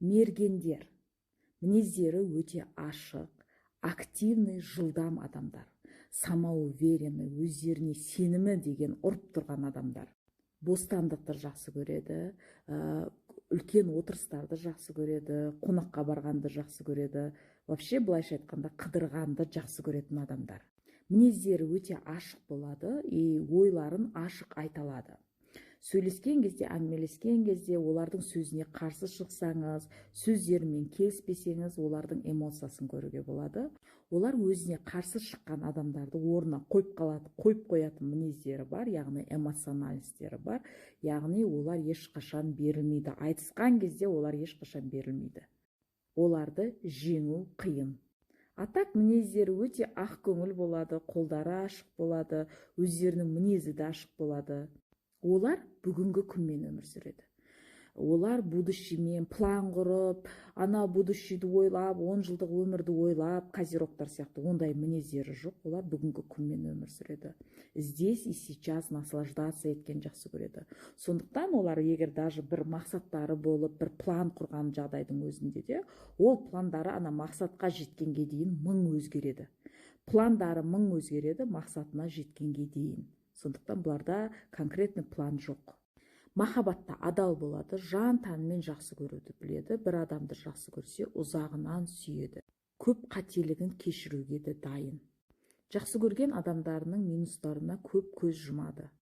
Мергендер мінездері өте ашық, активный, жылдам адамдар, самоуверенный, өздеріне сенімі деген ұрып тұрған адамдар. Бостандықты жақсы көреді, үлкен отырыстарды жақсы көреді, қонаққа барғанды жақсы көреді, вообще, былайша айтқанда, қыдырғанды жақсы көретін адамдар. Мінездері өте ашық болады и ойларын ашық айта алады. Сөйлескен кезде, әңгімелескен кезде олардың сөзіне қарсы шықсаңыз, сөздерімен келіспесеңіз, олардың эмоциясын көруге болады. Олар өзіне қарсы шыққан адамдарды орнына қойып қалады, қойып қоятын мінездері бар, яғни эмоциональность тері бар. Яғни олар ешқашан берілмейді. Айтысқан кезде олар ешқашан берілмейді, оларды жеңу қиын. А так мінездері өте ақ көңіл болады, қолдары ашық болады, өздерінің мінезі де ашық болады. Олар бүгінгі күнмен өмір сүреді. Олар будущий мен план құрып, ана будущий ді ойлап, 10 жылдық өмірді ойлап, козерогтар сияқты ондай мінездері жоқ. Олар бүгінгі күнмен өмір сүреді, здесь и сейчас наслаждаться еткен жақсы көреді. Сондықтан олар егер даже бір мақсаттары болып, бір план құрған жағдайдың өзінде де, ол пландары ана мақсатқа жеткенге дейін мың өзгереді. Пландары мың өзгереді мақсатына жеткенге дейін. Сондықтан бұларда конкретный план жоқ. Махаббатта адал болады, жан тәнімен жақсы көруді біледі. Бір адамды жақсы көрсе, ұзағынан сүйеді, көп қателігін кешіруге де дайын. Жақсы көрген адамдарының минустарына көп көз жұмады.